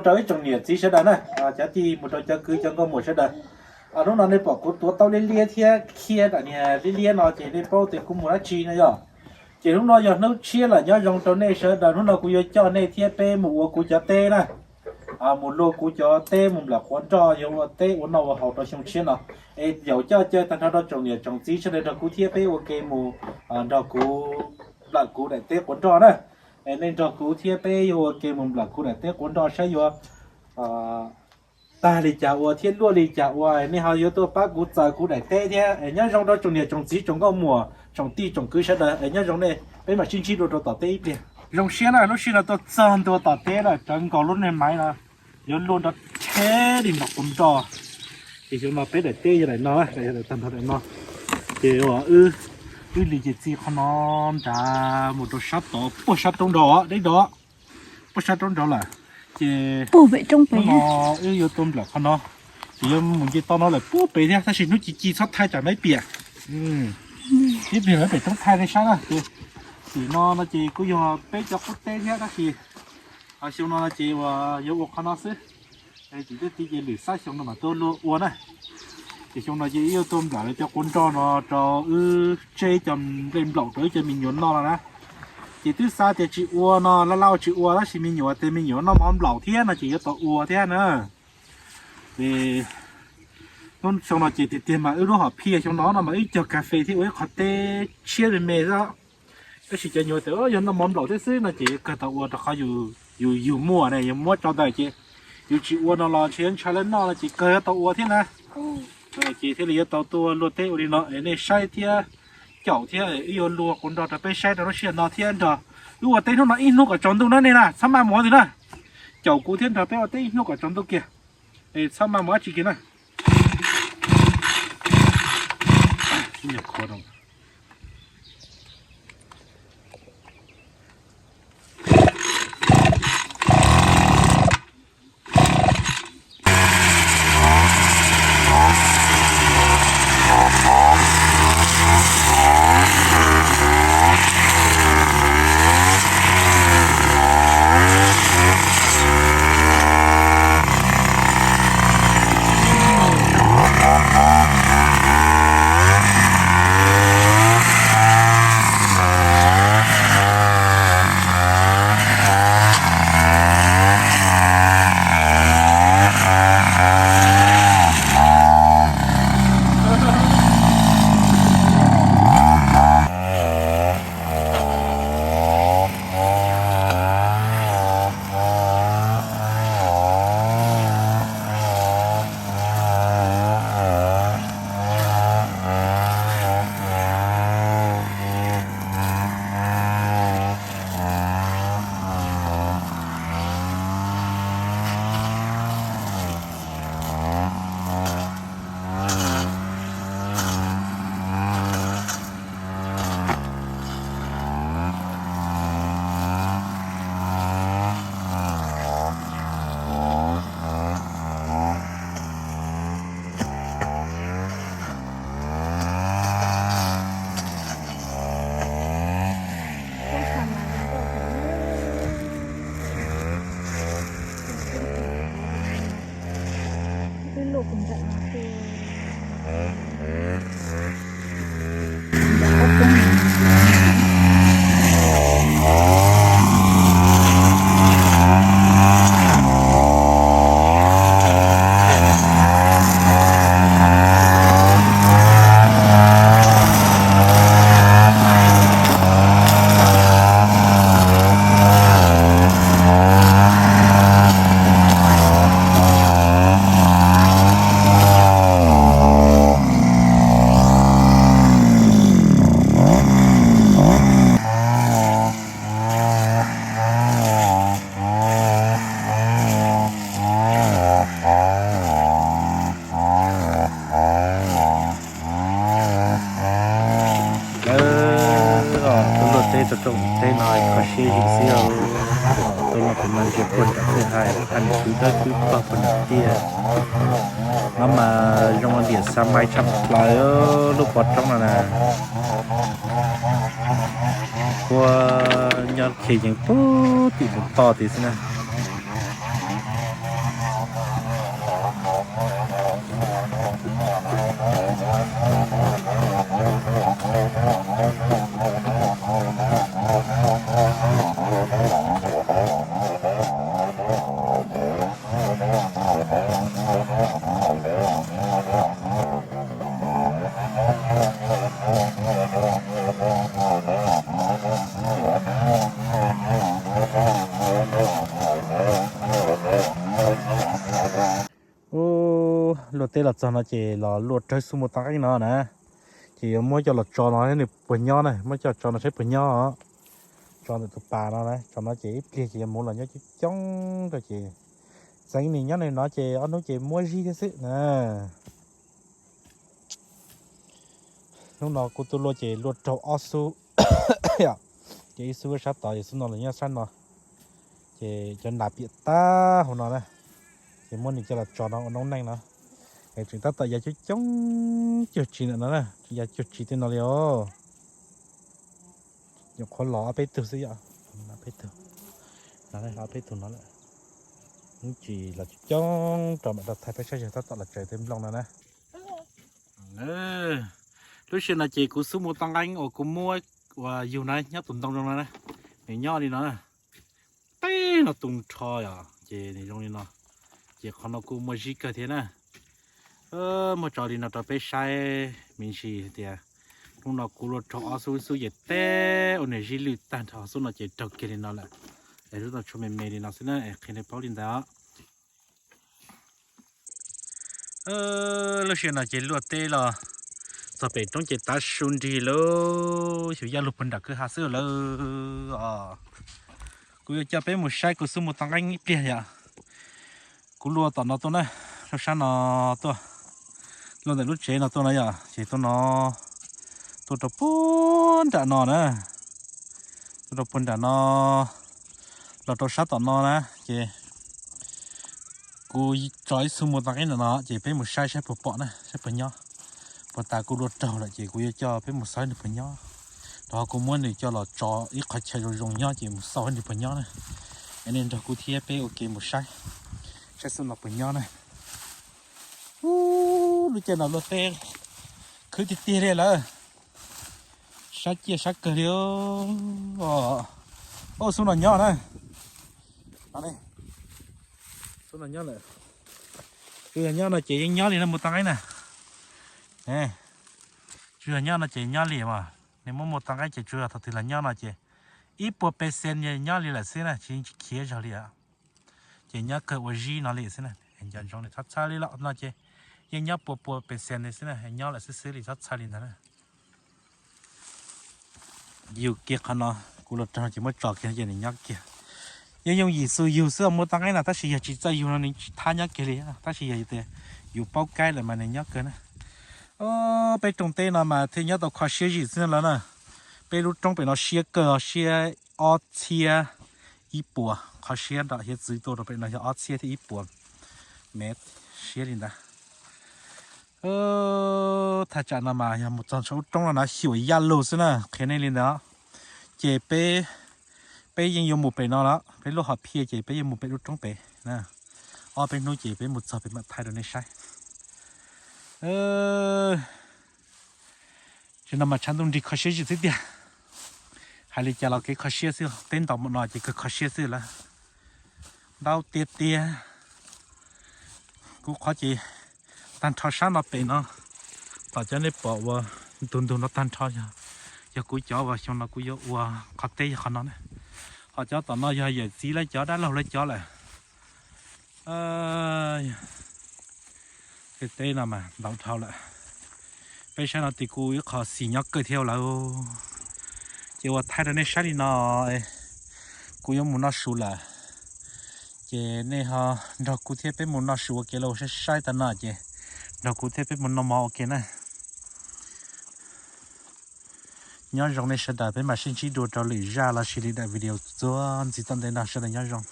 Rau ib tsoom niam txiv sawv daws na, cov tij mus rau cov kwv cov nkauj muam sawv daws. Hnub no nej pom kuv tuav taub liab liab thiab khiav daim niag liab liab no ces nej paub tias kuv mus dab tsi no yog. Ces hnub no yog hnub tshiab lawm, nyob zoo rau nej sawv daws. Hnub no kuv yuav coj nej thiab peb mus ua kuv cov teb na. Mus luaj kuv cov teb mus nplawm quav nroj, yuav ua teb ua noj ua haus rau xyoo tshiab no. Es yaum coj caw tag nrho rau tsoom niam tsoom txiv sawv daws nrog kuv thiab peb ua ke mus nrog kuv nplawm kuv daim teb quav nroj na. Es nej nrog kuv thiab peb yuav ua ke mus nplawm kuv daim teb quav nroj saib yuav tag li cas ua thiab luaj li cas ua, nej ho yuav tuaj pab kuv txaws kuv daim teb thiab. Es nyob zoo rau tsoom niam tsoom txiv tsoom nkauj muam tsoom tij tsoom kwv sawv daws, es nyob zoo nej, peb mam sib ntsib dua rau tom teb ib pliag. Zoo siab na, lub sij hawm no tuaj txog ntua tom teb lawm, tsawv nkaus lub niag maiv no, yuav luaj nrov rhe li nrov quav nroj. Ces xyoo no peb daim teb yog daim no, daim tag nrho daim no. Ces wb, wb li ces txij qhov no nrad mus rau sab tod puag sab roob nrad, deb do puag sab roob nrad lawm. Ces hnub no wb yuav tuaj nplawm qhov no, ces yuav mus nce toj no lawm puag pem thiab, tab sis hnub ci ci txhob thaij tsam maiv piam. Ib pliag lawv pem roob thaij nej saib na. Tim no no ces kuj yog peb cov qub teb thiab, tab sis xyoo no no ces uas yuav ua qhov no xwb. Tim tej ti ces lwm xab xyoo no mas tuaj luag ua na. Ces xyoo no ces wb yuav tuaj nplawm lawv cov quav nroj no rau wb tseb cov nplej nplaum rau wb cov me nyuam noj no na. Ces twb xav tias tsis ua no, laj laj ua tsis ua, tab sis me nyuam tias me nyuam noj mov nplaum thiab no ces yuav tau ua thiab na. Ces hnub xyoo no ces tiag tiag mas wb lub hom phiaj xyoo no no mas wb cog kas fes thiab ua ib qho teb tshiab me me xwb. Tab sis cov nyuam tias yog noj mov nplaum thiab xwb no ces yuav kawg tau ua rau qhov yus yug muaj ne, yus muab tso ntawm ces yus tsis ua no los ntshe yuav ntshai lawv noj no ces kawg yuav tau ua thiab na. Ces thiaj li yuav tau tuaj luaj teb ua li no es nej saib thiab caum thiab wb yuav luag quav nroj rau peb saib rau lub sij hawm no thiab nrog wb ua teb hnub no ib hnub kom tsaus ntuj na nej na, txhob maj mus ntxiv na. Caum kuv thiab nrog peb ua teb ib hnub kom tsaus ntuj kiag, es txhob maj mus dab tsi kiag na. Lawv tuaj luaj teb rau tsoom teb no kho siab zim xwb os. Tuaj luaj teb no ntsia puag nram kwj ha, ha nws kwv dawb kwv pawg puag nram tiaj. No mas zoo diam xa mais tshaj plaws lub pov roob no na. Puag nyob khiav yees puag tim mus toj tid xwb na. Ub, luaj teb los txog no ces los luaj raug xub muas toj nqeeb no na. Ces yuav muab coj los tso no nws puas nyob na, muab coj tso no saib puas nyob. Tso ntawm tus pas no na, tso no ces ib pliag ces yuav mus los nyob coob coob rau ces txeev nws nyob nws no ces ob hnub ces muab zib thiab xwb na. Hnub no kuv tuaj luaj ces luaj raug ob xub, ces ib xub sab tod, xub no los nyob sab no. Ces cov nas piam tag hauv no na, ces muab nws coj los tso no ua noob neej no. Es tseem tab tom ya coob coob cuag tsis ntawm no na, ya cuag tsis tej no li os. Nyuam qhuav los ob peb tug xwb yom, peb tug, no ob peb tug no lawm. Hnub tsis los coob coob rau mam rau thaij peb saib, tab tom los tsaws tej nplooj no na. Lub sij hawm no ces kuv xub muas toj nqeeb uas kuv muab uas yug na nyob tus ntoo zoo no na, nws nyob li no na. Teb no tu nrho yom, ces nws zoo li no. Ces qhov no kuj muaj zib kawg thiab na. Muab tso li no rau peb saib me ntsis tias hnub no kuv luaj raug ob xub xub ces teb ua nws zib lwj tag nrho, xub no ces raug kiag li no lawm. Es lub no tshuav me me li no xwb na, es qhia nej paub li ntawd. Lub sij hawm no ces luaj teb los txog pem roob ces tav su nrig lawm, xyov yaj lug puag nram kwj ha xwb lawm os. Kuv yuav coj peb mus saib kuv xub muas toj nqeeb ib pliag yom. Kuv luaj tom no tuaj na, luaj sab no tuaj, luaj ntawm lub tsev no tuaj no yom, ces tuaj no, tuaj rau puag nram no na, tuaj rau puag nram no los rau sab tom no na, ces kuv tso ib xub muas toj nqeeb ntawm no ces peb mus saib saib puas pom na, saib puas nyob. Puag ta kuv luaj raug lawm ces kuv yuav coj peb mus xauj nws puas nyob, rau qhov kuv muab nws coj los tso ib qhov chaw zoo zoo nyob ces mus xauj nws puas nyob na. Es nej nrog kuv thiab peb ua ke mus saib, saib xub no puas nyob na. Ub, lub caij no luaj teb khwb tiag tiag li lawm, sab ciaj sab kawg li. Ub, xub no nyob na, xub no nyob lawm. Tsuas yog nyob no ces yeej nyob li no muas toj nqeeb na. Tsuas yog nyob no ces nyob li mas, nws muab muas toj nqeeb ces tsuas yog thaum twg los nyob no ces ib puas pes xees nyob li lawm xwb na, tsis tsis khiav zog li os. Ces nyob kawg ua zib no li xwb na, nco ntsoov li txhob txhawj li lawm no ces yeej nyob puas puas pes xees li xwb na, nyob lawm xwb xwb li txhob txhawj li ntawd na. Yug kiag qhov no, kuv luaj raug ces muab tso kiag ces nws nyob kiag. Yeej yooj yim xu yug xwb muas toj nqeeb no, tab sis yog tsis txawj yug no nws tsis thab nyob kiag li, tab sis yog tias yus paub kaib lawm mas nws nyob kawg na. Peb rooj teb no mas thiaj nyob tau kho siab zim xwb lawm na. Peb lub roob pem no siab kawg, siab ob txhiab ib puas, qhov siab nram hiav txwv tuaj rau pem no yog ob txhiab thiab ib puas mev, siab li ntawd. Thaj tsam no mas yog mus txog ntshe lub roob no na xyuam yaj lug xwb na, qhia nej li ntawd. Ces peb, peb yeej yuav mus pem no lawm, peb lub hom phiaj ces peb yuav mus pem lub roob pem na. Ob peb hnub ces peb mus txog pem mam thaij rau nej saib. Tam no mas tshav ntuj nrig kho siab zim xwb tiag. Hais li cas los kev kho siab xwb, teb ntaus npaum no ces kawg kho siab xwb lawm. Ntau tiag tiag. Kuv qhov ces tag nrho sab no pem no, tom cov nej pom uas ntug ntug no tag nrho yog, yog kuv cov uas xyoo no kuv yuav ua qhov teb yog qhov no na. Ho cov tom no yog yawm txiv lawv cov, dab laug lawv cov lawm. Tej teb no mas ntau dhau lawm. Peb sab no tim kuv ib qho xis nyob kawg thiab lawm. Ces ua thaij rau nej saib li no, kuv yuav mus noj su lawm. Ces nej ho nrog kuv thiab peb mus noj su ua ke lauj, saib saib tag no ces nrog kuv thiab peb mus noj mov ua ke na. Nyob zoo nej sawv daws, peb mam sib ntsib dua rau lwm zaj los sis lwm daim video txuas ntxiv tom ntej no, sawv daws nyob zoo.